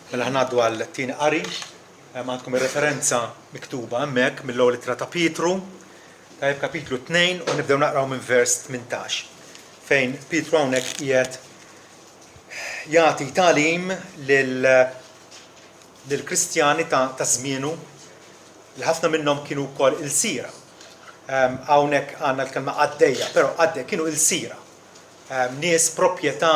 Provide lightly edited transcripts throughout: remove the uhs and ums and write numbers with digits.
Mela ħa ngħaddu għal tieni qari. Għandkom ir-referenza miktuba hemmhekk mill-ewwel ittra ta' Pietru, tajjeb kapitlu 2 u nibdew naqraw minn vers 18 fejn Pietru hawnhekk qiegħed jagħti tagħlim lil lill-Kristjani ta' ta' żmienu li ħafna minnhom kienu wkoll ilsira. Hawnhekk għandna l-kelma qaddejja, però qaddej kienu ilsira. Nies proprjetà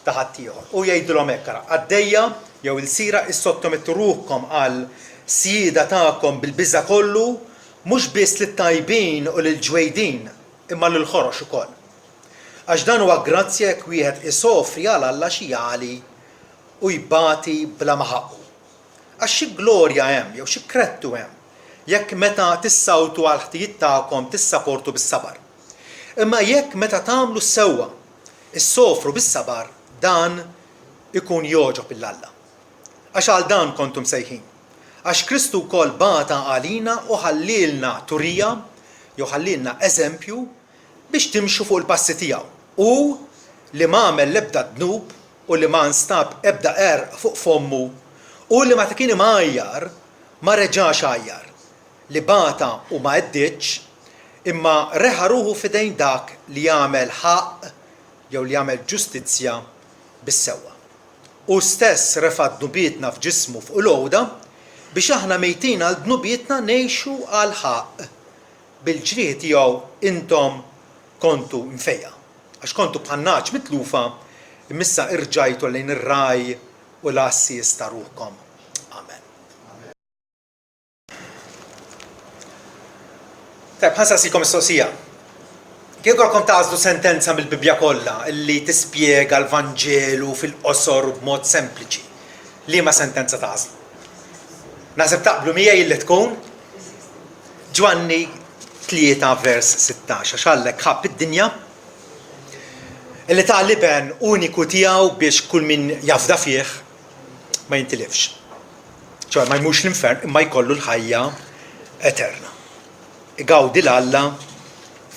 ta' ħaddieħor. U jgħidilhom hekk, ara, qaddejja jew ilsira issottomettu ruħkom għal sjieda tagħkom bil-biża' kollu, mhux biss lit-tajbin u lill-ġwejdin, imma lill-ħorox ukoll. Għax dan huwa grazzja jekk wieħed isofri għal Alla xi jagħli u jbati bla ma ħaqqu. Għax xi glorja hemm, jew xi krettu hemm, jekk meta tissawtu għall-ħtijiet tagħkom tissaportu bis-sabar? Imma jekk meta tagħmlu s-sewwa issofru bis-sabar, dan ikun jogħġob 'il Alla. Għax għal dan kontu msejħin. Għax Kristu wkoll bata għalina u ħallielna turija, jew ħallielna eżempju, biex timxu fuq il-passi tiegħu, hu li m'għamel l-ebda dnub u li ma nstab ebda qerq fuq fommu, hu li meta kien imgħajjar ma reġax għajjar, li bata u ma għedditx, imma reħa ruħu f'idejn dak li jagħmel ħaqq jew li jagħmel ġustizzja bis-sewwa. Hu stess refa' dnubietna f'ġismu fuq il-għuda, biex aħna mejtin għal dnubietna ngħixu għall-ħaqq. Bil-ġrieħi tiegħu intom kontu mfejqa. Għax kontu bħal nagħaġ mitlufa, imma issa irġajtu lejn ir-Ragħaj u l-Għassies ta' ruħkom. Amen. Tajjeb, ħa nsaqsikom mistoqsija. Kieku kellkom tagħżlu sentenza mill-Bibbja kollha li tispjega l-Vanġelu fil-qosor u b'mod sempliċi, liema sentenza tagħżlu? Naħseb taqblu miegħi li tkun Ġwanni 3 vers 16, għax Alla hekk ħabb id-dinja illi ta l-iben uniku tiegħu biex kull min jafda fih ma jintilifx. ċoè ma jmurx l-infern imma jkollu l-ħajja eterna. Igawdi l-Alla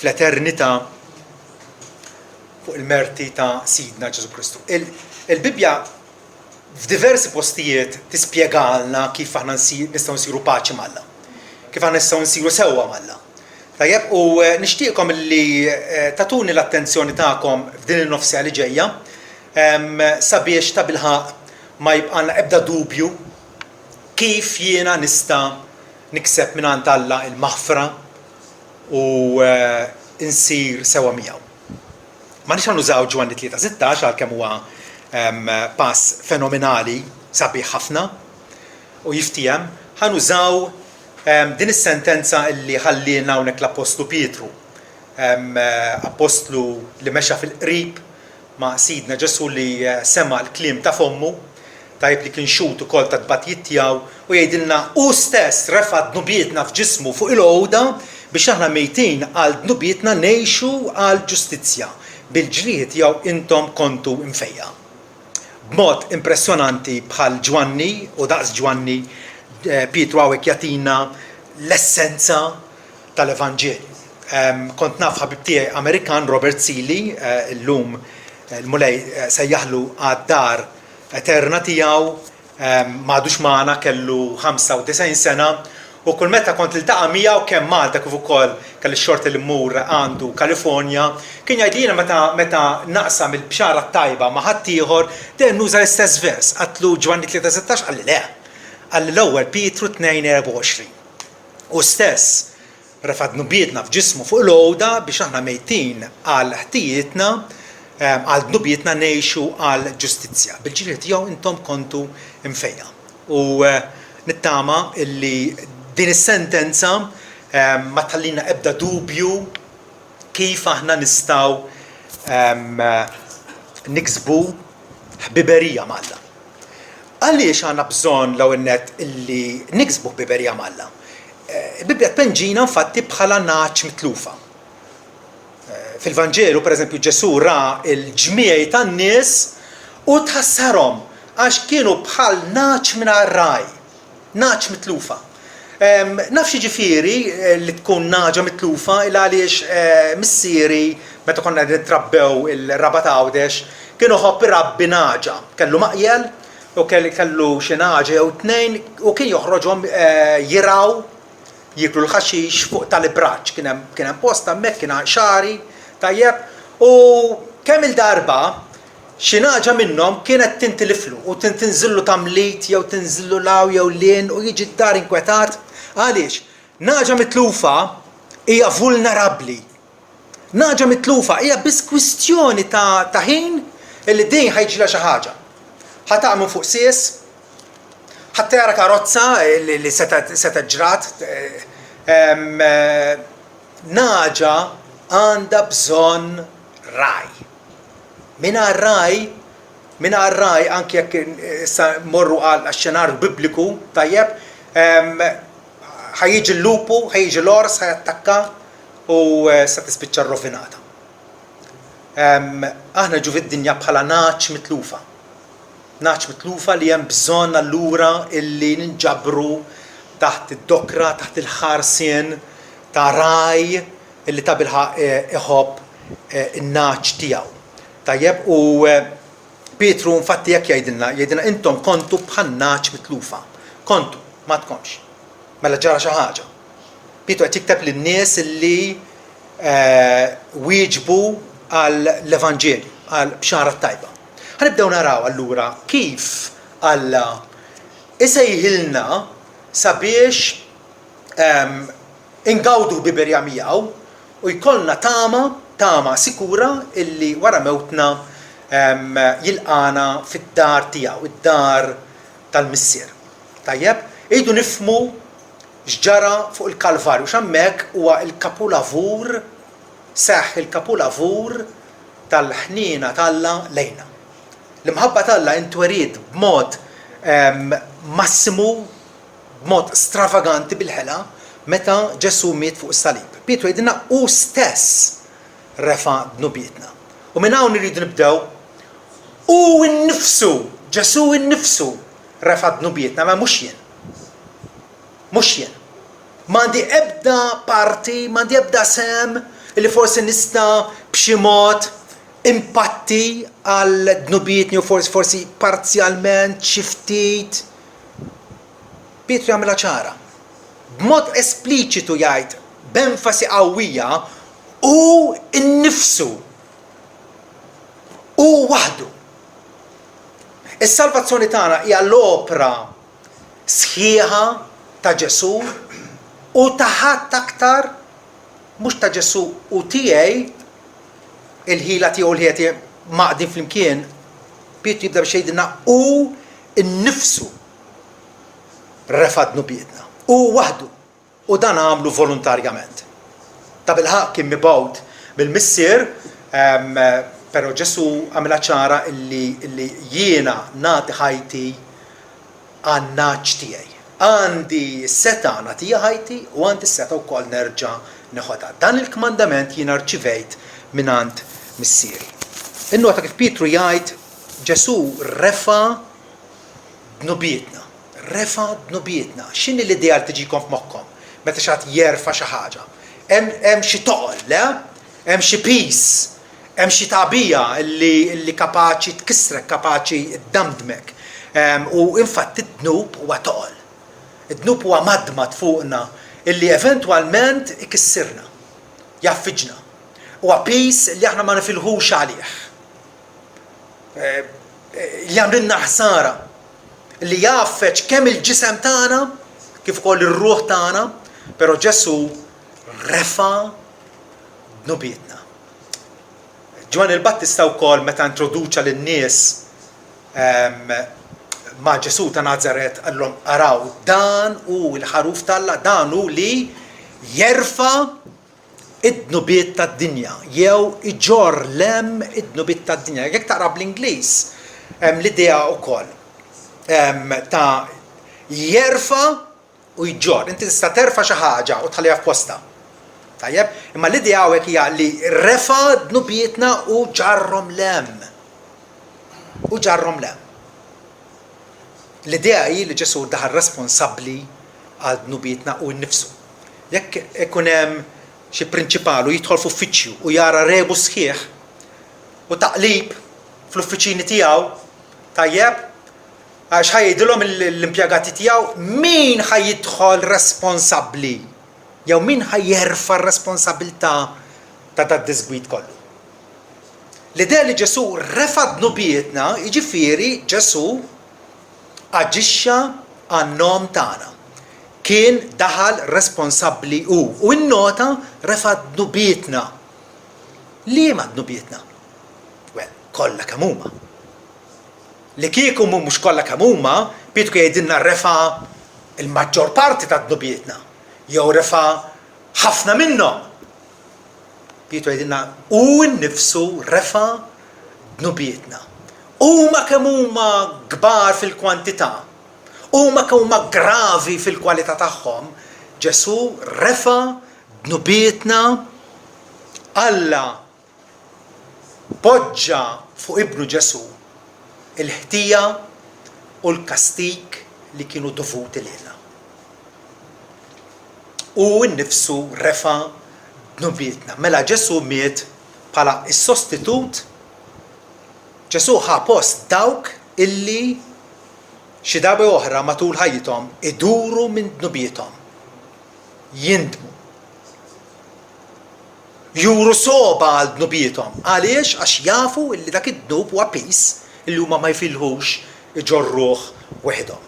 fl-eternità fuq il-merti ta' Sidna Ġesù Kristu. Il-Bibbja f'diversi postijiet tispjegalna kif aħna nistgħu nsiru paċi m'Alla. Kif aħna nistgħu nsiru sewwa m'Alla. Tajjeb, u eh, nixtieqkom li eh, tatuni l-attenzjoni tagħkom f'din in-nofsija li ġejja sabiex ta' bilħaq ma jibqalna ebda dubju kif jiena nista' nikseb mingħand Alla il-maħfra u eh, insir sewwa miegħu. M'aħniex ħa nużaw Ġwanni 3:16 għalkemm huwa pass fenomenali, sabiħ ħafna u jiftiehem, ħa nużaw din is-sentenza li ħallielna hawnhekk l-Appostlu Pietru, appostlu li mexa fil-qrib ma' Sidna Ġesù li sema' l-kliem ta' fommu, tajjeb li kien xhud ukoll tat-tbatijiet tiegħu, u jgħidilna, Hu stess refa' dnubietna f'ġismu fuq il-għuda biex aħna mejtin għal dnubietna ngħixu għall-ġustizzja, bil-ġrieħi tiegħu intom kontu mfejqa. B'mod impressjonanti bħal Ġwanni u daqs Ġwanni, Pietru hawnhekk jagħtina l-essenza tal-Evanġelju. Kont naf ħabib tiegħi Amerikan, Robert Seeley, illum il-Mulej sejjaħlu għad-dar eterna tiegħu, m'għadux magħna, kellu 95 sena, u kull meta kont niltaqa' miegħu kemm Malta kif ukoll kelli x-xorti li mmur għandu Kalifornja, kien jgħidli jiena meta meta naqsam il-bxara t-tajba ma' ħaddieħor dejjem nuża l-istess vers. Għedtlu Ġwanni 3:16 qalli le. Qalli l-ewwel Pietru 2:24. Hu stess refa' dnubietna f'ġismu fuq il-għuda biex aħna mejtin għal ħtijietna, għal dnubietna ngħixu għall-ġustizzja. Bil-ġrieħi tiegħu intom kontu mfejqa. U nittama illi din is-sentenza ma tħallina ebda dubju kif aħna nistgħu niksbu ħbiberija m'Alla. Għaliex għandna bżonn l-ewwel nett illi niksbu ħbiberija m'Alla? Il-Bibbja tpenġina infatti bħala nagħaġ mitlufa. Fil-Vanġelu, pereżempju, Ġesù ra l-ġmiegħi tan-nies u tħassarhom għax kienu bħal nagħaġ mingħajr ragħaj, nagħaġ mitlufa. Naf x'jiġifieri li tkun nagħġa mitlufa il għaliex missieri meta konna qegħdin nitrabbew il-Rabat Għawdex kien iħobb irabbi nagħġa. Kellu maqjel. u kellu xi nagħġa jew tnejn u kien joħroġhom jirgħu jieklu l-ħaxix fuq tal-ibraġġ. Kien hemm kien hemm post hemmhekk kien xagħri, tajjeb, u kemm-il darba xi nagħġa minnhom kienet tintiliflu u tinżillu tamlit jew tinżillu 'l hawn jew 'l hinn u jiġi d-dar inkwetat. Għaliex? Nagħġa mitlufa hija vulnerabbli. Nagħġa mitlufa hija biss kwistjoni ta' ta' ħin illi din ħa jiġrilha xi ħaġa. Ħa taqa' minn fuq sies, ħa tara karozza li setgħet setgħet ġrat. Nagħġa għandha bżonn ragħaj. Mingħajr ragħaj, mingħajr ragħaj anki jekk issa mmorru għax-xenarju Bibliku, tajjeb, ħa jiġi l-lupu, ħa jiġi l-ors, ħa jattakka u se tispiċċa rrovinata. Aħna ġu fid-dinja bħala nagħaġ mitlufa. Nagħaġ mitlufa li hemm bżonn allura illi ninġabru taħt id-dokra, taħt il-ħarsien ta' ragħaj illi tabilħaqq iħobb in-nagħaġ tiegħu. Tajjeb, u Pietru infatti hekk jgħidilna, jgħidilna intom kontu bħan-nagħaġ mitlufa. Kontu, m'għadkomx. Mela ġara xi ħaġa. Pietru qed jikteb lin-nies illi wieġbu għall-Evanġelju, għall-Bxara t-Tajba. Ħa nibdew naraw allura kif Alla isejħilna sabiex ingawdu ħbiberija miegħu u jkollna tama, tama sikura illi wara mewtna jilqagħna fid-dar tiegħu, id-dar tal-Missier. Tajjeb? Irridu nifhmu x'ġara fuq il-Kalvarju, x'hemmhekk huwa l-kapulavur, seħħ il-kapulavur tal-ħniena t'Alla lejna. L-imħabba t'Alla intweriet b'mod massimu b'mod stravaganti bil-ħela meta Ġesù miet fuq is-salib. Pietru jgħidilna hu stess refa' dnubietna. U minn hawn irridu nibdew. Hu nnifsu, Ġesù nnifsu refa' dnubietna, ma mhux jien. Mhux jien. M'għandi ebda parti, m'għandi ebda sehem li forsi nista' b'xi mod impatti għal dnubietni u forsi forsi parzjalment xi ftit. Pietru jagħmilha ċara. B'mod espliċitu jgħid b'enfasi qawwija, hu nnifsu. Hu waħdu. Is-salvazzjoni tagħna hija l-opra sħiħa ta' Ġesù u ta' ħadd aktar, mhux ta' Ġesù u tiegħi, il-ħila tiegħu u l-ħila tiegħi mgħaqqdin flimkien. Pietru jibda biex jgħidilna hu nnifsu refa' dnubietna. Hu waħdu. U dan għamlu volontarjament. Tabilħaqq kien mibgħut mill-Missier, però Ġesù għamilha ċara illi jiena nagħti ħajti għan-nagħaġ tiegħi. Għandi s-setgħa nagħtiha ħajti u għandi s-setgħa wkoll nerġa' neħodha. Dan il-kmandament jiena rċivejt mingħand Missieri. Innota kif Pietru jgħid Ġesù refa' dnubietna. Refa' dnubietna. X'inhi l-idea li tiġikom f'moħħkom meta xi ħadd jerfa' xi ħaġa? Hemm hemm xi toqol, le? Hemm xi piż, hemm xi tagħbija li li kapaċi tkissrek, kapaċi ddamdmek. U infatti d-dnub huwa toqol. Id-dnub huwa madmad fuqna illi eventwalment ikissirna, jgħaffiġna. Huwa piż li aħna ma nifilħux għalih. Li jagħmlilna ħsara, li jgħaffeġ kemm il-ġisem tagħna kif ukoll ir-ruħ tagħna, però Ġesù refa' dnubietna. Ġwanni l-Battista wkoll meta introduċa lin-nies ehm, ma' Ġesù ta' Nazaret qalilhom araw dan hu l-ħaruf t'Alla, dan hu li jerfa' id-dnubiet tad-dinja jew iġorr 'l hemm id-dnubiet tad-dinja. Jekk taqra bl-Ingliż hemm l-idea wkoll ta' jerfa' u jġorr. Inti tista' terfa' xi ħaġa u tħalliha f'postha. Tajjeb? Imma l-idea hawnhekk hija li refa' dnubietna u ġarrhom 'l hemm. U ġarrhom 'l hemm. L-idea hi li Ġesù daħal responsabbli għal dnubietna hu nnifsu. Jekk ikun hemm xi prinċipal u jidħol f'uffiċċju u jara rebus sħiħ u taqlib fl-uffiċini tiegħu, tajjeb? Għax ħa jgħidilhom l-impjegati tiegħu min ħa jidħol responsabbli jew min ħa jerfa' r-responsabilità ta' dad-diżgwid kollu. L-idea li Ġesù refa' dnubietna, jiġifieri Ġesù aġixxa għan-nom tagħna. Kien daħal responsabbli hu u innota refa' dnubietna. Liema dnubietna? Well, kollha kemm huma. Li kieku mhux kollha kemm huma, Pietru kien jgħidilna refa' l-maġġor parti ta' dnubietna, jew refa' ħafna minnhom. Pietru jgħidilna hu nnifsu refa' dnubietna. Huma kemm huma kbar fil-kwantità, huma kemm huma gravi fil-kwalità tagħhom, Ġesù refa' dnubietna. Alla poġġa fuq Ibnu Ġesù l-ħtija u l-kastig li kienu dovuti lilna. Hu nnifsu refa' dnubietna. Mela Ġesù miet bħala s-sostitut, Ġesù ħa post dawk illi xi darba jew oħra matul ħajjithom iduru minn dnubiethom, jindmu. Juru sogħba għal dnubiethom. Għaliex? Għax jafu illi dak id-dnub huwa piż illi huma ma jfilħux iġorruh weħidhom.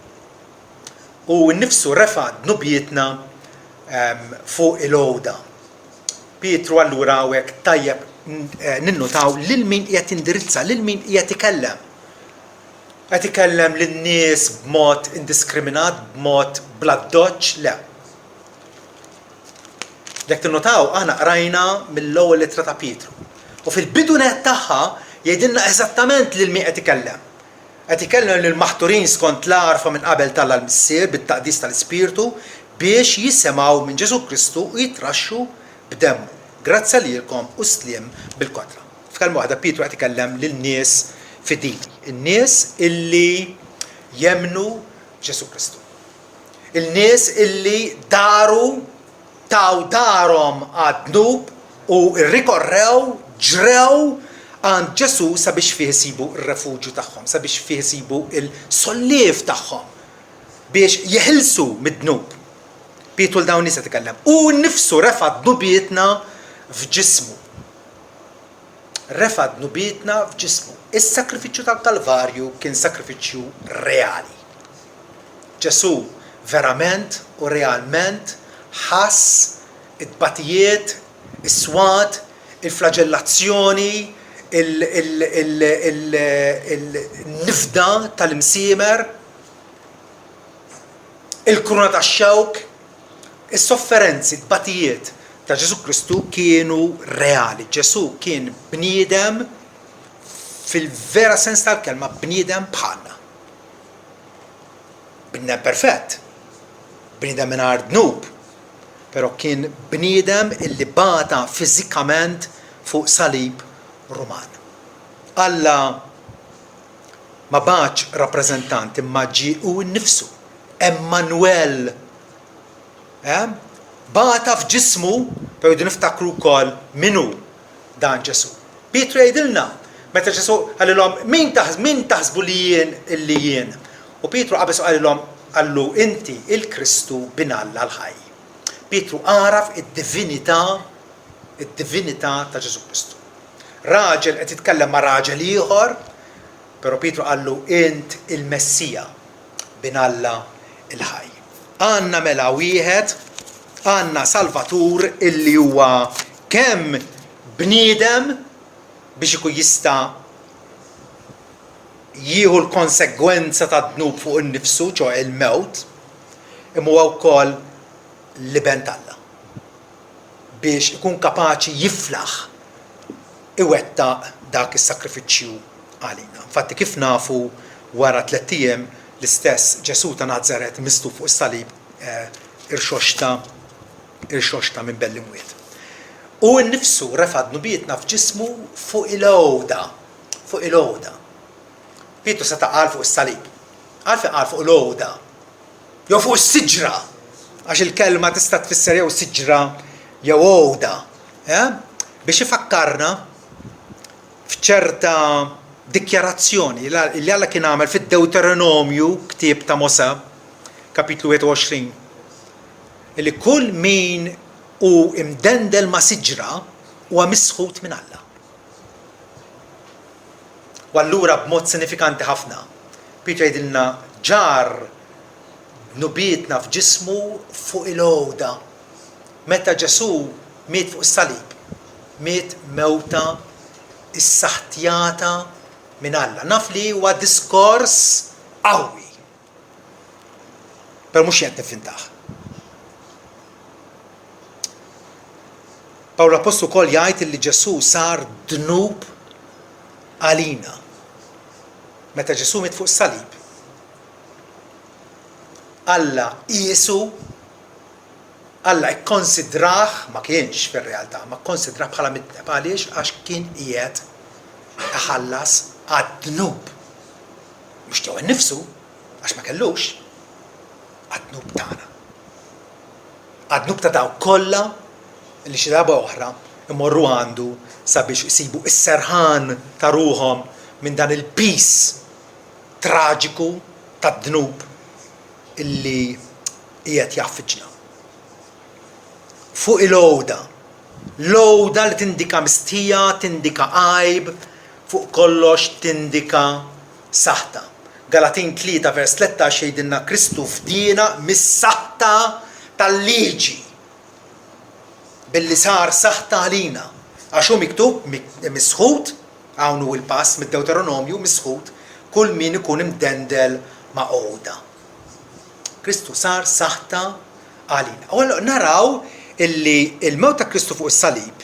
Hu nnifsu refa' dnubietna fuq il-għuda. Pietru allura hawnhekk tajjeb ninnutaw lil min qiegħed jindirizza, lil min qiegħed ikellem. Qed ikellem lin-nies b'mod indiskriminat, b'mod bl-addoċċ? Le. Jekk tinnotaw, aħna qrajna mill-ewwel ittra ta' Pietru. U fil-bidu nett tagħha jgħidilna eżattament lil min qed ikellem. Qed ikellem lill-maħturin skont l-għarfa minn qabel t'Alla l-Missier bit-taqdis tal-Ispirtu biex jisimgħu minn Ġesù Kristu u jitraxxu b'demmu. Grazzja lilkom u sliem bil-kotra. F'kelma waħda Pietru qed ikellem lil nies fidili, in-nies illi jemmnu f'Ġesù Kristu. Il-nies illi daru, taw darhom għad-dnub u rrikorrew, ġrew għand Ġesù sabiex fih isibu r-refuġju tagħhom, sabiex fih isibu l-solliev tagħhom, biex jeħilsu mid-dnub. Pietru 'l dawn in-nies qed ikellem. Hu nnifsu refa' dnubietna f'ġismu. Refa' dnubietna f'ġismu. Is-sagrifiċċju tal-Kalvarju kien sagrifiċċju reali. Ġesù verament u realment ħass it-tbatijiet, is-swat, il-flaġellazzjoni, il-nifda tal-imsiemer, il-kuruna tax-xewk, is-sofferenzi, t-tbatijiet ta' Ġesù Kristu kienu reali. Ġesù kien bniedem fil-vera sens tal-kelma bniedem bħalna. Bniedem perfett, bniedem mingħajr dnub, però kien bniedem illi bata fiżikament fuq salib Ruman. Alla ma bagħatx rappreżentant imma ġie hu nnifsu, Emmanuel. Eh? Bata f'ġismu, però jridu niftakru wkoll min hu dan Ġesù. Pietru jgħidilna, meta Ġesù qalilhom, min taħs, min taħsbu li jien illi jien? U Pietru qabeż u qalilhom, qallu, inti il-Kristu bin Alla l-ħaj. Pietru għaraf id-divinità, id-divinità ta' Ġesù Kristu. Raġel qed jitkellem ma' raġel ieħor, però Pietru qallu, int il-Messija, bin Alla l-ħaj. Għandna mela wieħed, għandna Salvatur illi huwa kemm bniedem biex ikun jista' jieħu l-konsegwenza tad-dnub fuq innifsu, ċoe il-mewt, imma huwa wkoll l-Iben t'Alla biex ikun kapaċi jiflaħ iwettaq dak is-sagrifiċċju għalina. Infatti kif nafu wara tlett ijiem l-istess Ġesù ta' Nazaret mislub fuq is-salib irxoxta irxoxta minn bejn l-imwiet. Hu nnifsu refa' dnubietna f'ġismu fuq il-għoda, fuq il-għoda. Pietru seta' qal fuq is-salib. Għalfejn qal fuq l-għoda? Jew fuq is-siġra, għax il-kelma tista' tfisser jew siġra jew għoda. Eh? Biex ifakkarna f'ċerta dikjarazzjoni li Alla kien għamel fid-Dewteronomju, ktieb ta' Mosè, kapitlu 21, li kull min hu imdendel ma' siġra huwa misħut minn Alla. U allura b'mod sinifikanti ħafna, Pietru jgħidilna ġarr dnubietna f'ġismu fuq il-għoda. Meta Ġesù miet fuq is-salib, miet mewta issaħtjata minn Alla. Naf li huwa diskors qawwi. Però mhux jien qed nivvintah. Pawl l-Appostlu wkoll jgħid li Ġesù sar dnub għalina. Meta Ġesù miet fuq is-salib, Alla qiesu, Alla kkonsidrah, ma kienx fir-realtà, ma kkonsidrah bħala midneb. Għaliex? Għax kien qiegħed iħallas għad-dnub. Mhux tiegħu nnifsu, għax ma kellux, għad-dnub tagħna. Għad-dnub ta' dawk kollha li xi darba oħra imorru għandu sabiex isibu s-serħan ta' ruħhom minn dan il-piż traġiku tad-dnub illi qiegħed jgħaffiġna. Fuq il-għoda, l-għoda li tindika mistħija, tindika għajb, fuq kollox tindika saħta. Galatin 3 vers 13 jgħidilna Kristu fdiena mis-saħta tal-liġi billi sar saħta għalina. Għax hu miktub misħut, hawn hu l-pass mid-Dewteronomju, misħut kull min ikun imdendel ma' għoda. Kristu sar saħta għalina. U allura naraw illi il-mewt ta' Kristu fuq is-salib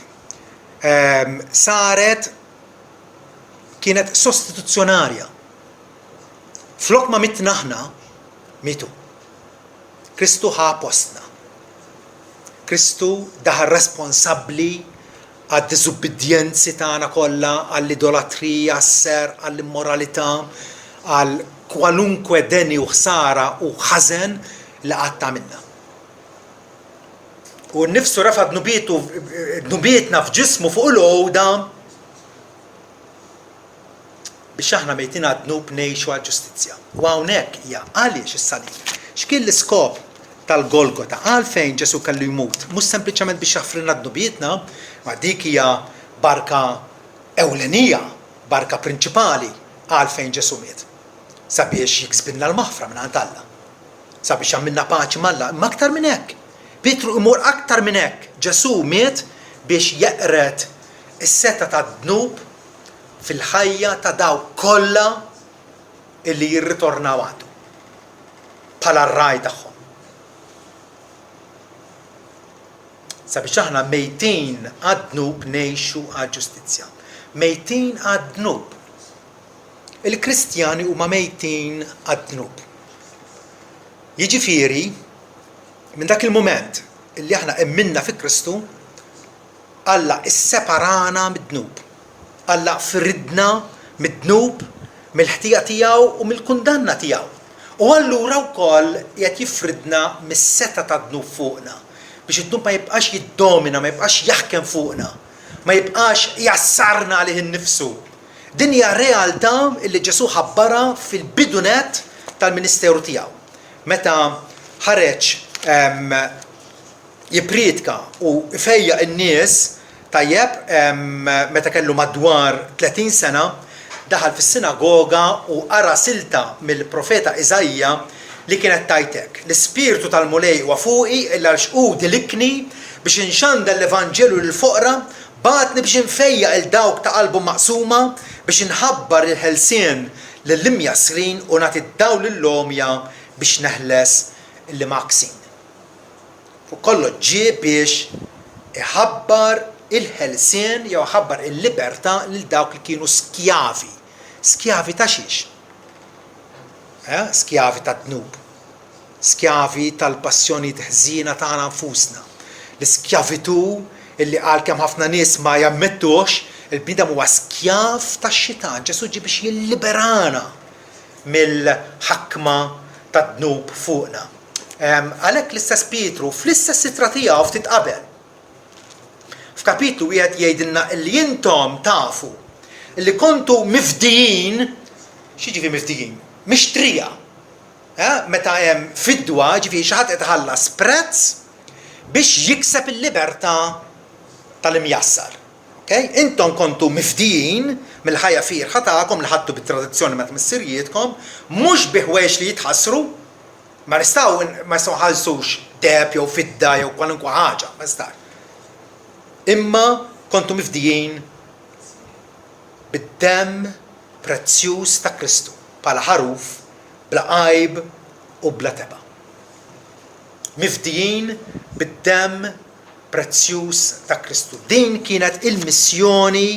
ehm, saret kienet sostituzzjonarja. Flok ma mitna aħna, mitu. Kristu ħa postna. Kristu daħal responsabbli għad-diżubbidjenzi tagħna kollha, għall-idolatrija, għas-serq, għall-immoralità, għal kwalunkwe deni u ħsara u ħażen li qatt għamilna. U nnifsu refa' dnubietu dnubietna f'ġismu fuq il-għoda biex aħna mejtin għad-dnub ngħixu għall-ġustizzja. U hawnhekk hija għaliex is-salib. X'kien l-iskop tal-Golgota? Għalfejn Ġesù kellu jmut? Mhux sempliċement biex jaħfrilna dnubietna, ma dik hija barka ewlenija, barka prinċipali għalfejn Ġesù miet. Sabiex jiksbilna l-maħfra mingħand Alla. Sabiex jagħmilna paċi m'Alla. Imma aktar minn hekk. Pietru imur aktar minn hekk. Ġesù miet biex jeqred is-setgħa tad-dnub fil-ħajja ta' dawk kollha illi jirritornaw għandu bħala r-ragħaj tagħhom. Sabiex aħna mejtin għad-dnub ngħixu għall-ġustizzja. Mejtin għad-dnub. Il-Kristjani huma mejtin għad-dnub. Jiġifieri, minn dak il-mument illi aħna emminna fi Kristu, Alla sseparana mid-dnub. Alla fridna mid-dnub, mill-ħtija tiegħu u mill-kundanna tiegħu. U allura wkoll qiegħed jifridna mis-setgħa tad-dnub fuqna, biex id-dnub ma jibqax jiddomina, ma jibqax jaħkem fuqna, ma jibqax jassarna għalih innifsu. Din hija realtà li Ġesù ħabbarha fil-bidu nett tal-ministeru tiegħu, meta ħareġ jipprietka u jfejjaq in-nies, tajjeb, meta kellu madwar 30 sena, daħal fis-sinagoga u qara silta mill-profeta Iżaija li kienet tgħid hekk, L-Ispirtu tal-Mulej huwa fuqi, għaliex hu dilikni biex inxandar l-evanġelju lill-foqra, bagħatni biex infejjaq 'il dawk ta' qalbhom maqsuma, biex inħabbar il-ħelsien lill-imjassrin u nagħti d-dawl lill-għomja biex neħles l-imgħakksin. Fuq kollox ġie biex iħabbar il-ħelsien jew iħabbar il-libertà lil dawk li kienu skjavi. Skjavi ta' xiex? Eh? Skjavi tad-dnub. Skjavi tal-passjonijiet ħżiena tagħna nfusna. L-iskjavitù illi għalkemm ħafna nies ma jammettuhx, il-bniedem huwa skjav tax-xitan. Ġesù ġie biex jilliberana mill-ħakma tad-dnub fuqna. Għalhekk l-istess Pietru fl-istess ittra tiegħu ftit qabel, f'kapitlu wieħed jgħidilna li intom tafu. Li kontu mifdijin, x'jiġifieri mifdijin? Mixtrija. Eh? Meta hemm fidwa, ġifieri xi ħadd qed iħallas prezz biex jikseb il-libertà tal-imjassar. Okay? Intom kontu mifdijin mill-ħajja fierħa tagħkom li ħadtu bit-tradizzjoni meta missirijietkom, mhux bi ħwejjeġ li jitħassru, ma nistgħu ma nistgħu nħallsux deheb jew fidda jew kwalunkwe ħaġa, ma nistax. Imma kontu mifdijin bid-demm prezzjuż ta' Kristu bħala ħaruf bla għajb u bla tebgħa. Mifdijin bid-demm prezzjuż ta' Kristu. Din kienet il-missjoni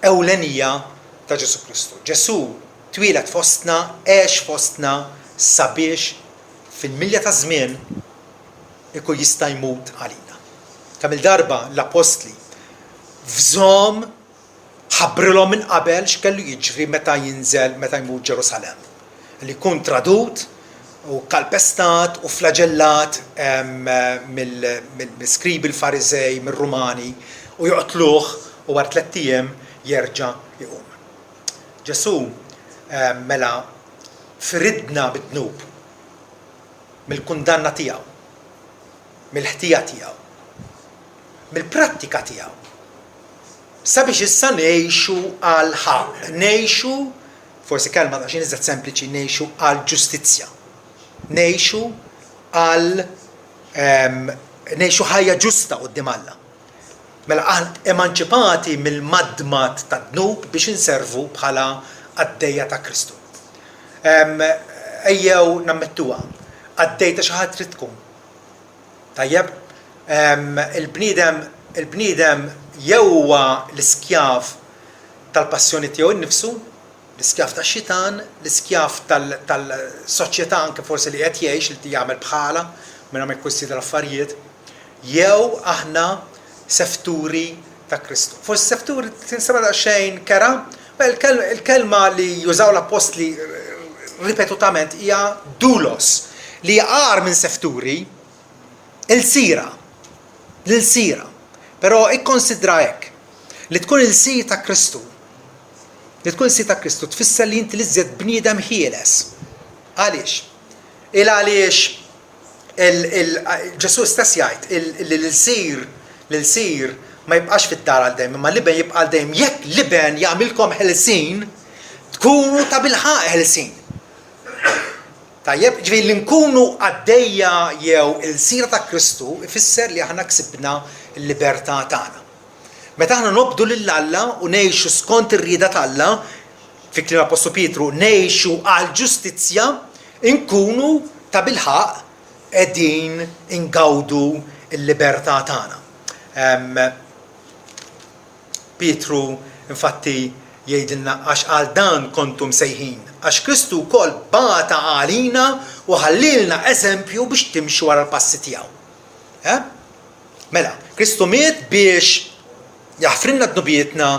ewlenija ta' Ġesù Kristu. Ġesù twieled fostna, għex fostna sabiex fil-milja taż-żmien ikun jista' jmut għalina. Kemm-il darba l-appostli f'żomm ħabbrilhom minn qabel x'kellu jiġri meta jinżel meta jmur Ġerusalemm. Li jkun tradut u kalpestat u flaġellat mill-iskribi l-Fariżej, mir-Rumani u joqtluh u wara tlett ijiem jerġa' jqum. Ġesù mela firidna mid-dnub, mill-kundanna tiegħu, mill-ħtija tiegħu, mill-prattika tiegħu. Sabiex issa ngħixu għall-ħaqq, ngħixu, forsi kelma daqsxejn iżjed sempliċi, ngħixu għall-ġustizzja. Ngħixu għal ngħixu ħajja ġusta quddiem Alla. Mela aħna emanċipati mill-madmad tad-dnub biex inservu bħala qaddejja ta' Kristu. Ejjew nammettuha, qaddej ta' xi ħadd trid tkun. Tajjeb? Il-bniedem il-bniedem jew huwa l-iskjav tal-passjoni tiegħu nnifsu, l-iskjav tax-xitan, l-iskjav tal-soċjetà anke forsi li qed jgħix li jagħmel bħalha mingħajr ma jikkunsidra l-affarijiet, jew aħna sefturi ta' Kristu. Forsi sefturi tinstema' daqsxejn kerha, il-kelma li jużaw l-appostli ripetutament hija doulos, li hija agħar minn sefturi, ilsira, l-ilsira. Però ikkonsidra hekk, li tkun ilsir ta' Kristu, li tkun ilsir ta' Kristu tfisser li inti l-iżjed bniedem ħieles. Għaliex? Il għaliex Ġesù stess jgħid li l-ilsir l-ilsir ma jibqax fid-dar għal dejjem, imma l-iben jibqa' għal dejjem. Jekk l-iben jagħmilkom ħelsin, tkunu tabilħaqq ħelsin. Tajjeb, ġifieri li nkunu qaddejja jew ilsira ta' Kristu ifisser li aħna ksibna l-libertà tagħna. Meta aħna nobdu lil Alla u ngħixu skont ir-rieda t'Alla, fi kliem l-Appostlu Pietru, ngħixu għall-ġustizzja, inkunu tabilħaqq qegħdin ingawdu l-libertà tagħna. Pietru infatti jgħidilna għax għal dan kontu msejħin, għax Kristu wkoll bata għalina u ħallielna eżempju biex timxu wara l-passi tiegħu. Eh? Mela, Kristu miet biex jaħfrilna dnubietna,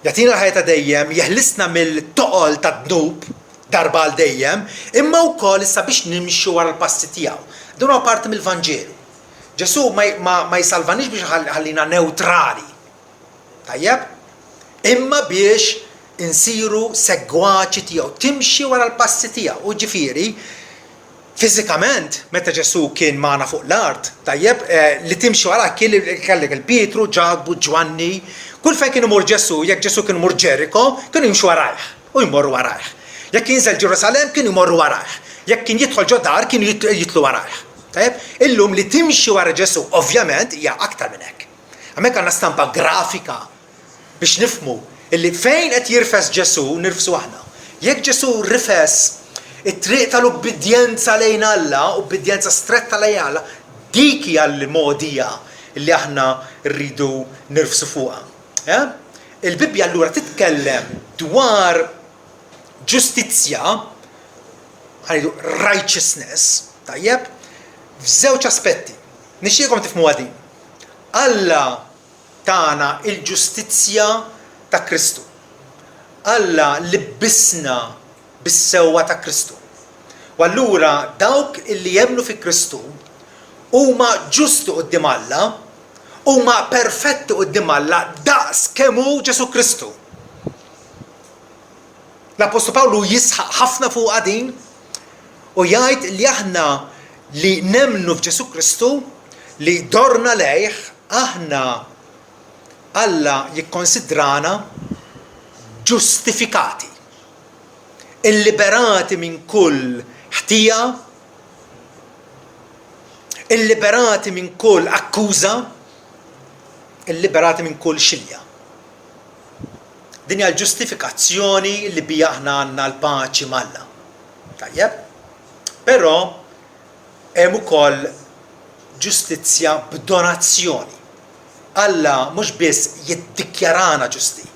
jagħtina l-ħajja ta' dejjem, jeħlisna mill-toqol tad-dnub darba għal dejjem, imma wkoll issa biex nimxu wara l-passi tiegħu. Dan huwa parti mill-Vanġelu. Ġesù ma, ma, ma jsalvanix biex iħallina newtrali. Tajjeb? Imma biex insiru segwaċi tiegħu, timxi wara l-passi tiegħu. U ġifieri, fiżikament, meta Ġesù kien magħna fuq l-art, tajjeb, eh, li timxi wara kien kellek il-Pietru, Ġakbu, Ġwanni, kull fejn kien imur Ġesù, jekk Ġesù kien imur Ġeriko, kienu jimxu warajh u jmorru warajh. Jekk kien jinżel Ġerusalemm, kienu jmorru warajh. Jekk kien jidħol ġo dar, kienu jitlu warajh. Tajjeb, illum li timxi wara Ġesù, ovvjament, hija aktar minn hekk. Hemmhekk għandna stampa grafika biex nifhmu illi fejn qed jirfes Ġesù nirfsu aħna. Jekk Ġesù rifes it-triq tal-ubbidjenza lejn Alla, ubbidjenza stretta lejn Alla, dik hija l-mogħdija li aħna rridu nirfsu fuqha. Eh? Il-Bibbja allura titkellem dwar ġustizzja, ħa ngħidu righteousness, tajjeb, f'żewġ aspetti. Nixtieqkom tifhmuha din. Alla tana l-ġustizzja ta' Kristu. Alla libbisna bis-sewwa ta' Kristu. U allura dawk illi jemmnu fi Kristu huma ġusti quddiem Alla. Huma perfetti quddiem Alla daqs kemm hu Ġesù Kristu. L-Appostlu Pawlu jisħaq ħafna fuqha din u jgħid li aħna li nemmnu f'Ġesù Kristu, li dorna lejh, aħna Alla jikkonsidrana ġustifikati, illiberati minn kull ħtija, illiberati minn kull akkuża, illiberati minn kull xilja. Din hija l-ġustifikazzjoni li biha aħna għandna l-paċi m'Alla. Tajjeb? Però hemm ukoll ġustizzja b'donazzjoni. Alla mhux biss jiddikjarana ġusti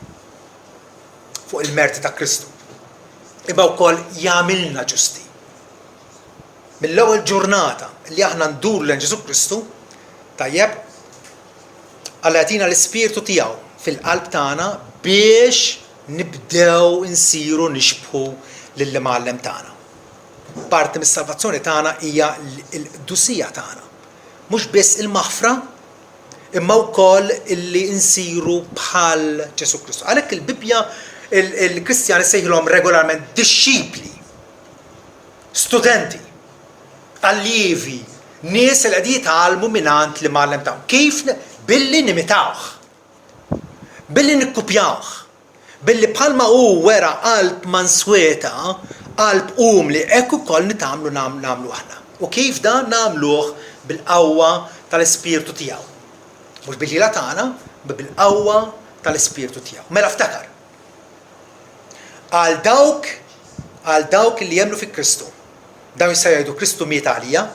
fuq il-merti ta' Kristu, imma wkoll jagħmilna ġusti. Mill-ewwel ġurnata li aħna nduru lejn Ġesù Kristu, tajjeb, Alla jagħtina l-Ispirtu tiegħu fil-qalb tagħna biex nibdew insiru nixbħu lill-Imgħallem tagħna. Parti mis-salvazzjoni tagħna hija l-qdusija tagħna. Mhux biss il-maħfra, imma wkoll illi nsiru bħal Ġesù Kristu. Għalhekk il-Bibbja il-Kristjani ssejħilhom regolarment dixxipli, studenti. Allievi, nies li qegħdin jitgħallmu mingħand l-imgħallem tagħhom. Kif? Billi nimitawh. Billi nikkupjawh. Billi bħalma hu wera qalb mansweta, qalb umli, hekk ukoll nitgħallmu nagħmlu aħna. U kif dan nagħmluh? Bil-qawwa tal-Ispirtu tiegħu. Mhux bil-ħila tagħna, imma bil-qawwa tal-Ispirtu tiegħu. Mela ftakar. Għal dawk għal dawk li jemmnu fi Kristu. Dawn jistgħu jgħidu Kristu miet għalija.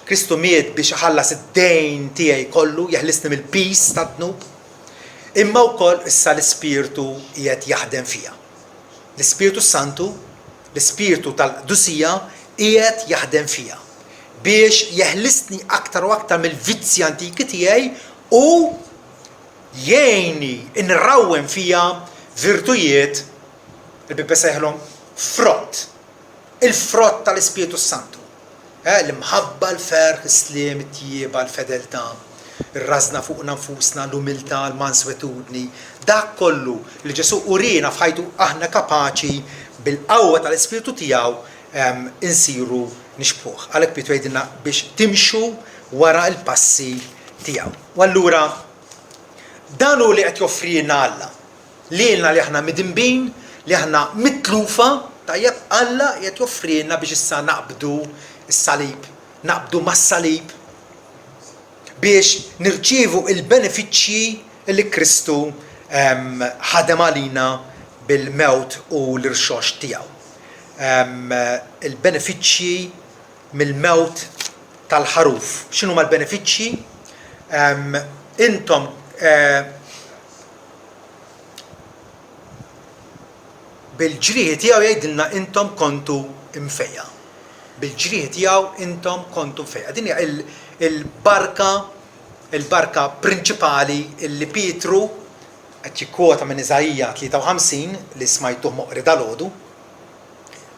Kristu miet biex iħallas id-dejn tiegħi kollu, jeħlisni mill-piż tad-dnub. Imma wkoll issa l-Ispirtu qiegħed jaħdem fija. L-Ispirtu Santu, l-Ispirtu tal-qdusija qiegħed jaħdem fija biex jeħlisni aktar u aktar mill-vizzji antiki tiegħi u jgħinni nrawwem fija virtujiet, il-Bibbja ssejħilhom frott, il-frott tal-Ispirtu s-Santu. Eh, l-imħabba, l-ferħ, is-sliem, it-tjieba, l-fedeltà, ir-rażna fuqna nfusna, l-umiltà, l-manswetudni, dak kollu li Ġesù uriena f'ħajtu aħna kapaċi bil-qawwa tal-Ispirtu tiegħu ehm, insiru nixbħuh. Għalhekk Pietru jgħidilna biex timxu wara l-passi tiegħu. U allura dan hu li qed joffrilna Alla. Lilna li aħna midinbin, li aħna mitlufa, tajjeb, Alla qiegħed joffrilna biex issa naqbdu s-salib, naqbdu mas-salib biex nirċievu l-benefiċċji li Kristu ħadem għalina bil-mewt u l-irxoxt tiegħu. Il-benefiċċji mill-mewt tal-ħaruf. X'inhuma l-benefiċċji? Intom bil-ġrieħi tiegħu jgħidilna intom kontu mfejqa. Bil-ġrieħi tiegħu intom kontu mfejqa. Din hija il-barka il-barka prinċipali li Pietru qed jikkwota minn Iżaija 53 li smajtuh moqri dalgħodu.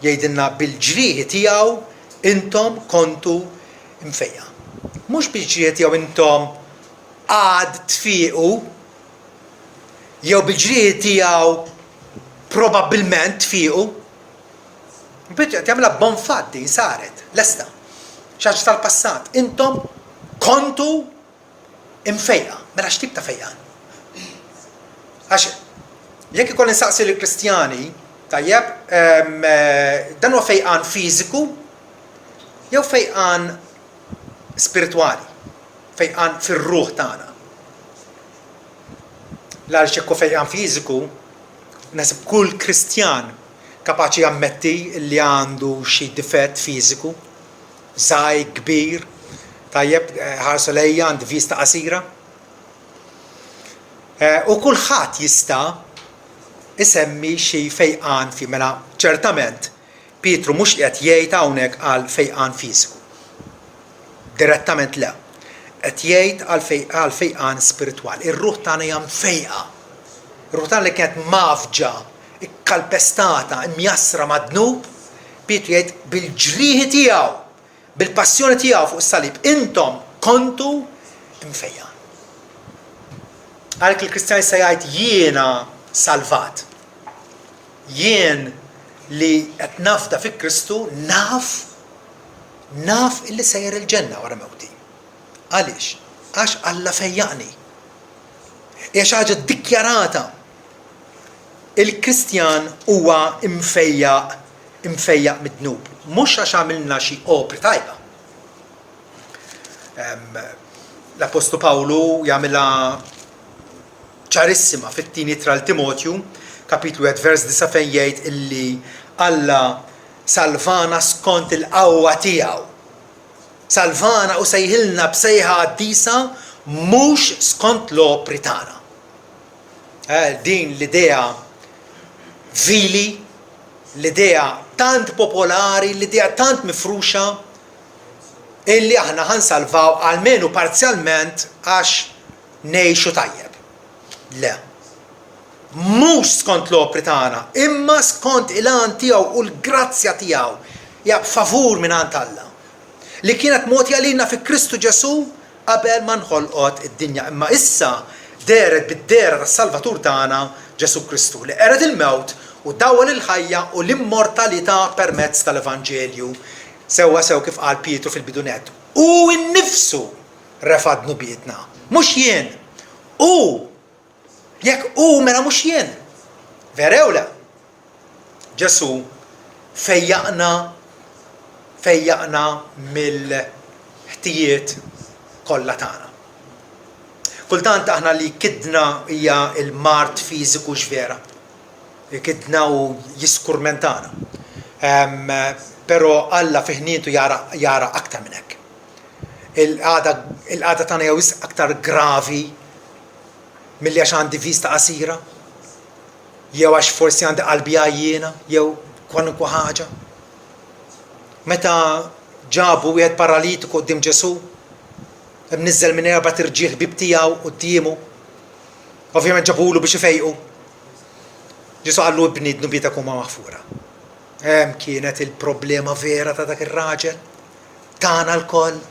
Jgħidilna bil-ġrieħi tiegħu intom kontu mfejqa. Mhux bil-ġrieħi tiegħu intom għad tfiequ jew bil-ġrieħi tiegħu probabbilment tfiequ. Pietru qed jagħmilha b'bonfatt din saret, lesta. Xi ħaġa tal-passat. Intom kontu imfejqa. Mela x'tip ta' fejqan? Għax jekk ikolli nsaqsi lill-Kristjani, tajjeb, dan huwa fejqan fiżiku jew fejqan spiritwali, fejqan fir-ruħ tagħna. L-għaliex jekk hu fejqan fiżiku, naħseb kull Kristjan kapaċi jammetti li għandu xi difett fiżiku, żgħir, kbir, tajjeb, ħarsu lejja għandi vista qasira. Eh, u kulħadd jista' isemmi xi fejqan fi mela ċertament Pietru mhux qiegħed jgħid hawnhekk għal fejqan fiżiku. Direttament le. Qed jgħid għal fejqan spiritwali. Ir-ruħ tagħna hija mfejqa. Ir-ruħ tagħna li kienet mgħaffġa, ikkalpestata, imjassra mad-dnub, Pietru jgħid bil-ġrieħi tiegħu, bil-passjoni tiegħu fuq is-salib, intom kontu mfejqa. Għalhekk il-Kristjan jista' jgħid jiena salvat. Jien li qed nafda fi Kristu naf naf illi sejjer il-ġenna wara mewti. Għaliex? Għax Alla fejjaqni. Hija xi ħaġa ddikjarata. Il-Kristjan huwa mfejjaq imfejjaq mid-dnub, mhux għax għamilna xi opri tajba. L-Appostlu Pawlu jagħmilha ċarissima fit-tieni ittra lil Timotju, kapitlu 1 vers 9 fejn jgħid illi Alla salvana skont il-qawwa tiegħu. Salvana u sejħilna b'sejħa qaddisa mhux skont l-opri tagħna. Eh, din l-idea vili, l-idea tant popolari, l-idea tant mifruxa illi aħna ħa nsalvaw almenu parzjalment għax ngħixu tajjeb. Le. Mhux skont l-opri tagħna, imma skont il-għan tiegħu u l-grazzja tiegħu, hija favur mingħand Alla, li kienet mogħtija lilna fi Kristu Ġesù qabel ma nħolqot id-dinja, imma issa dehret bid-dehra tas-Salvatur tagħna, Ġesù Kristu, li qered il-mewt u dawwal il-ħajja u l-immortalità permezz tal-Evanġelju, sewwasew kif qal Pietru fil-bidu nett, Hu nnifsu refa' dnubietna, mhux jien! Hu! Jekk hu mela mhux jien! Vera jew le? Ġesù fejjaqna fejjaqna mill-ħtijiet kollha tagħna. Kultant aħna li jkiddna hija l-mard fiżiku x'vera. Jkiddna u jiskurmentana. Però Alla fi ħnietu jara jara aktar minn hekk. Il-qagħda il-qagħda tagħna hija wisq aktar gravi milli għax għandi vista qasira. Jew għax forsi għandi qalbi għajjiena, jew kwalunkwe ħaġa. Meta ġabu wieħed paralitiku quddiem Ġesù, imniżżel minn erbat irġiel ħbieb tiegħu quddiemu, ovvjament ġabulu biex ifejqu. Ġesù qallu ibni dnubietek huma maħfura. Hemm kienet il-problema vera ta' dak ir-raġel, tagħna lkoll.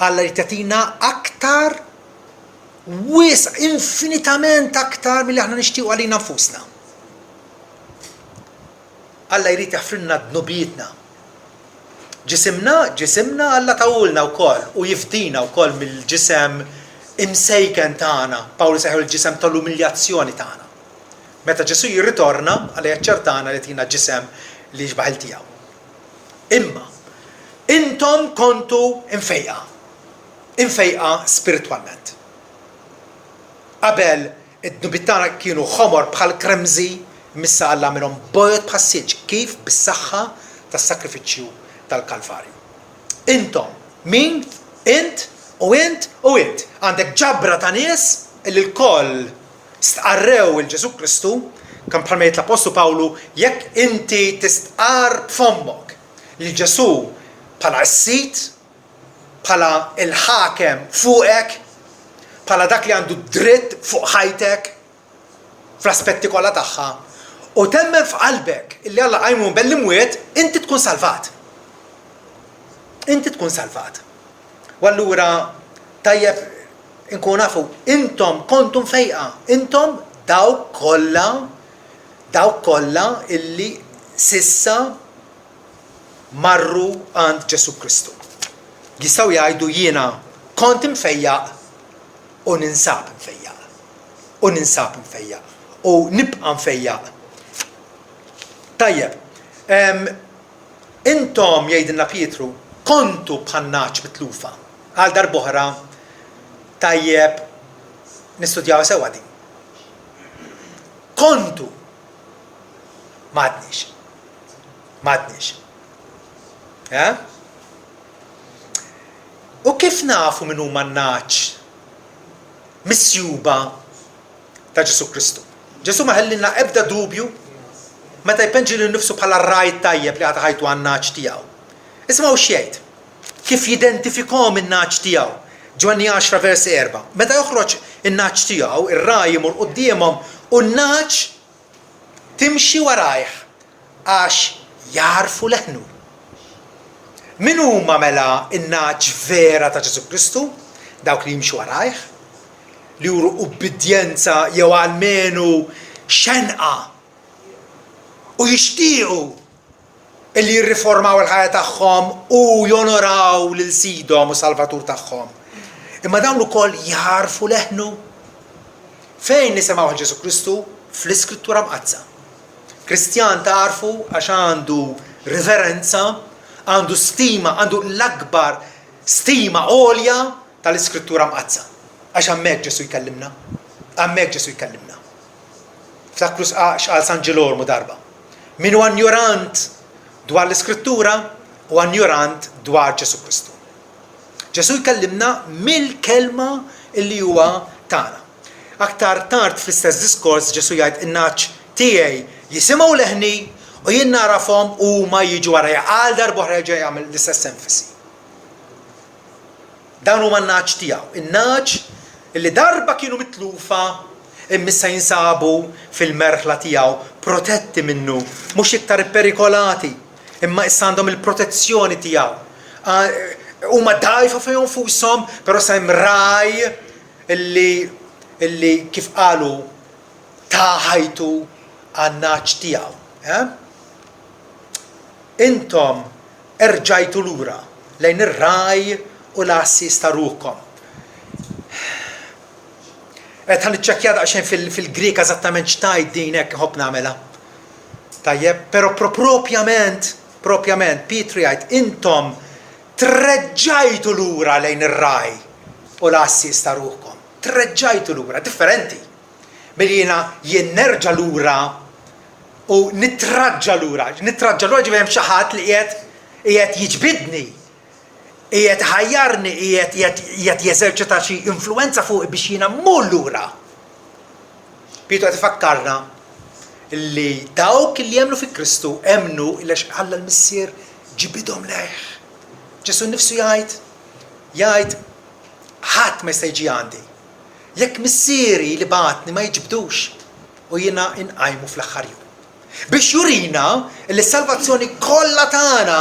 Alla jrid jagħtina aktar wisq, infinitament aktar milli aħna nixtiequ għalina nfusna. Alla jrid jaħfrilna dnubietna. Ġisimna, ġisimna Alla tahulna wkoll u jifdina wkoll mill-ġisem imsejken tagħna. Pawlu sejħu l-ġisem tal-umiljazzjoni tagħna. Meta Ġesù jirritorna, Alla jaċċertana li jtina ġisem li jixbah il tiegħu. Imma intom kontu imfejqa. Imfejqa spiritwalment. Qabel id-dnubiet tagħna kienu ħomor bħal kremżi, imma issa Alla għamilhom bojod bħas-silġ. Kif? Bis-saħħa tas-sagrifiċċju tal-Kalvarju. Intom, min? Int, u int, u int. Għandek ġabra ta' nies li lkoll stqarrew 'il Ġesù Kristu, kemm bħalma jgħid l-Appostlu Pawlu, jekk inti tistqarr b'fommok lil Ġesù bħala s-Sid, bħala l-ħakem fuqek, bħala dak li għandu d-dritt fuq ħajtek fl-aspetti kollha tagħha, u temmen f'qalbek illi Alla qajmu minn bejn l-imwiet, inti tkun salvat. Inti tkun salvat. U allura tajjeb inkunu nafu, intom kontu mfejqa, intom dawk kollha, dawk kollha illi s'issa marru għand Ġesù Kristu. Jistgħu jgħidu jiena kont imfejjaq u ninsab imfejjaq. U ninsab imfejjaq. U nibqa' mfejjaq. Tajjeb, intom jgħidilna Pietru kontu bħan-nagħaġ mitlufa. Għal darb'oħra tajjeb nistudjawha sewwa din. Kontu m'għadniex. M'għadniex. Eh? U kif nafu min huma n-nagħaġ misjuba ta' Ġesù Kristu? Ġesù ma ħellilna ebda dubju meta jpenġi lilu nnifsu bħala r-ragħaj t-tajjeb li għata ħajtu għan-nagħaġ tiegħu. Isimgħu x'jgħid. Kif jidentifikhom in-nagħaġ tiegħu. Ġwanni 10 vers 4. Meta joħroġ in-nagħaġ tiegħu, ir-ragħaj imur quddiemhom u n-nagħaġ timxi warajh għax jagħrfu leħnu. Min huma mela n-nagħaġ vera ta' Ġesù Kristu? Dawk li jimxu warajh. li juru ubbidjenza jew almenu xenqa u jixtiequ illi jirriformaw il-ħajja tagħhom u jonoraw lil Sidhom u Salvatur tagħhom. Imma dawn ukoll jagħrfu leħnu. Fejn nisimgħuh Ġesù Kristu? Fl-Iskrittura Mqaddsa. Kristjan tagħrfu għax għandu riverenza, għandu stima, għandu l-akbar stima għolja tal-Iskrittura Mqaddsa. Għax hemmhekk Ġesù jkellimna. Hemmhekk Ġesù jkellimna. Ftakru x'qal San Ġilormu darba. Min huwa njorant dwar l-Iskrittura huwa njorant dwar Ġesù Kristu. Ġesù jkellimna mill-kelma li huwa tana. Aktar tard fl-istess diskors Ġesù jgħid in-nagħaġ tiegħi jisimgħu leħni u jien nagħrafhom u huma jiġu warajja. Għal darb'oħra jerġa' jagħmel l-istess enfasi. Dawn huma n-nagħaġ tiegħu, in-nagħaġ li darba kienu mitlufa imma issa jinsabu fil-merħla tiegħu, protetti minnu, mhux iktar ipperikolati, imma issa għandhom il-protezzjoni tiegħu. Huma dgħajfa fihom nfushom, però issa hemm ragħaj illi illi kif qalu ta ħajtu għan-nagħaġ tiegħu. Eh? Intom erġajtu lura lejn ir-ragħaj u l-għassies ta' ruħkom. Qed ħa niċċekkja daqsxejn fil-Grieg eżattament x'tgħid din hekk inħobb nagħmilha. Tajjeb, però propjament, propjament Pietru jgħid intom treġġajtu lura lejn ir-ragħaj u l-għassies ta' ruħkom. Treġġajtu lura, differenti. Milli jiena jien nerġa' lura u nittraġġa lura. Nittraġġa lura ġifieri hemm xi ħadd li qiegħed qiegħed jiġbidni, qiegħed iħajjarni, qiegħed qiegħed jeżerċita xi influwenza fuqi biex jiena mmur lura. Pietru qed ifakkarna li dawk li jemmnu fi Kristu emmnu għax Alla l-Missier ġibidhom lejh. Ġesù nnifsu jgħid jgħid ħadd ma jista' jiġi għandi Jekk Missieri li bagħatni ma jiġbdux, u jiena inqajmu fl-aħħar jum. Biex jurina li s-salvazzjoni kollha tagħna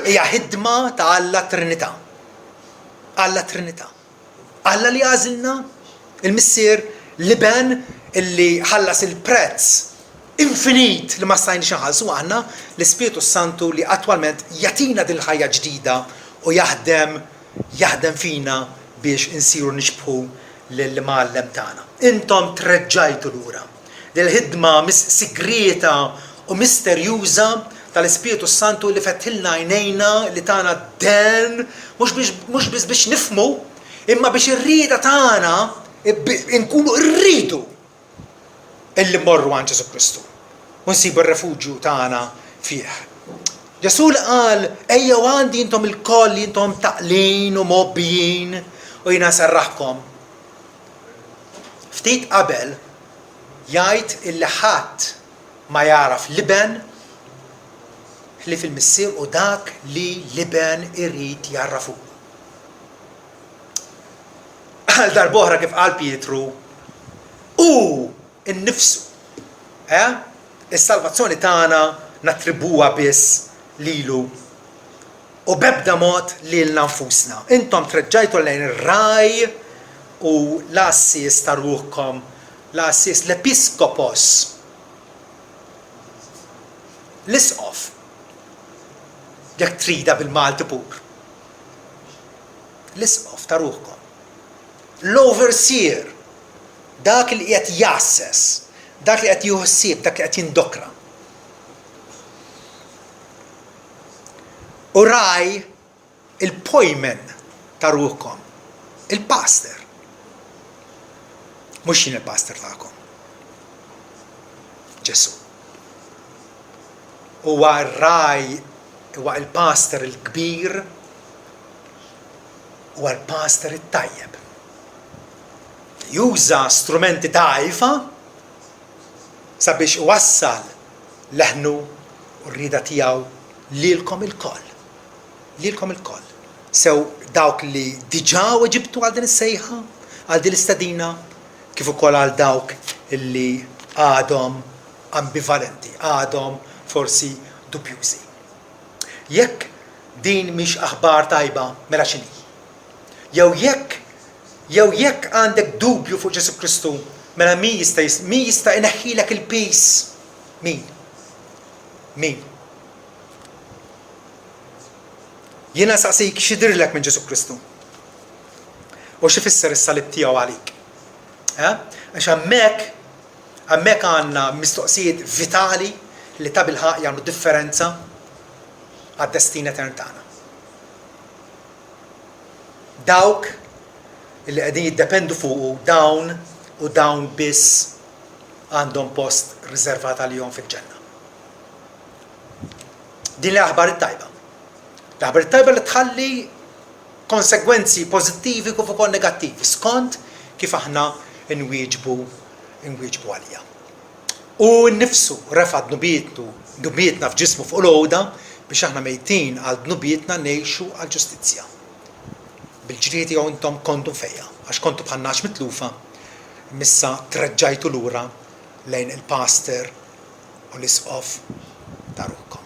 hija ħidma ta' Alla Trinità. Alla Trinità. Alla li għażilna, il-Missier, l-Iben illi ħallas il-prezz infinit li ma stajniex inħallsu aħna, l-Ispirtu s-Santu li attwalment jagħtina din il-ħajja ġdida u jaħdem jaħdem fina biex insiru nixbħu lill-Imgħallem tagħna. Intom treġġajtu lura. Din il-ħidma sigrieta u misterjuża tal-Ispirtu s-Santu li fetħilna għajnejna, li tana d-dehen, mhux biex mhux biss biex nifhmu, imma biex ir-rieda tagħna nkunu rridu illi mmorru għand Ġesù Kristu u nsibu r-refuġju tagħna fih. Ġesù li qal, Ejjew għandi intom ilkoll li intom taqlin u mgħobbijin u jiena nserraħkom. Ftit qabel jgħid illi ħadd ma jagħraf l-Iben ħlief il-Missier u dak li l-Iben irid jgħarrafulu. Għal darb'oħra kif qal Pietru, hu nnifsu. Eh? Is-salvazzjoni tagħna nattribwuha biss lilu u b'ebda mod lilna nfusna. Intom treġġajtu lejn ir-ragħaj u l-għassies ta' ruħkom, l-għassies, l-episkopos, l-isqof, jekk tridha bil-Malti pur. L-isqof ta' ruħkom. L-overseer, dak li qiegħed jgħasses, dak li qed jieħu ħsieb, dak li qed jindokra. U ragħaj il-pojmen ta' ruħkom, il-pastor. Mhux jien il-pastor tagħkom. Ġesù. Huwa r-ragħaj, huwa il-pastor il-kbir Huwa l-pastor it-tajjeb. Juża strumenti dgħajfa sabiex iwassal leħnu u r-rieda tiegħu lilkom ilkoll. Lilkom ilkoll. Sew dawk li diġà weġibtu għal din is-sejħa, għal din l-istedina, kif ukoll għal dawk li għadhom ambivalenti, għadhom forsi dubjużi. Jekk din mhix aħbar tajba, mela x'inhi? Jew jekk Jew jekk għandek dubju fuq Ġesù Kristu, mela min jista' min jista' ineħħilek il-piż? Min? Min? Jiena nsaqsik x'jidhirlek minn Ġesù Kristu? U x'ifisser is-salib tiegħu għalik? Eh? Għax hemmhekk hemmhekk għandna mistoqsijiet vitali li tabilħaqq jagħmlu differenza għad-destin etern tagħna. Dawk li qegħdin jiddependu fuqu dawn u dawn biss għandhom post riservat għalihom fil-ġenna. Din l-aħbar it-tajba. L-aħbar it-tajba li tħalli konsegwenzi pożittivi kif ukoll negattivi skont kif aħna nwieġbu nwieġbu għaliha. Hu nnifsu refa' dnubietnu, dnubietna f'ġismu fuq l-għuda biex aħna mejtin għal dnubietna ngħixu għall-ġustizzja. Bil-ġrieħi tiegħu intom kontu mfejqa, għax kontu bħal nagħaġ mitlufa, imma issa treġġajtu lura lejn il-pastor u l-isqof ta' ruħkom.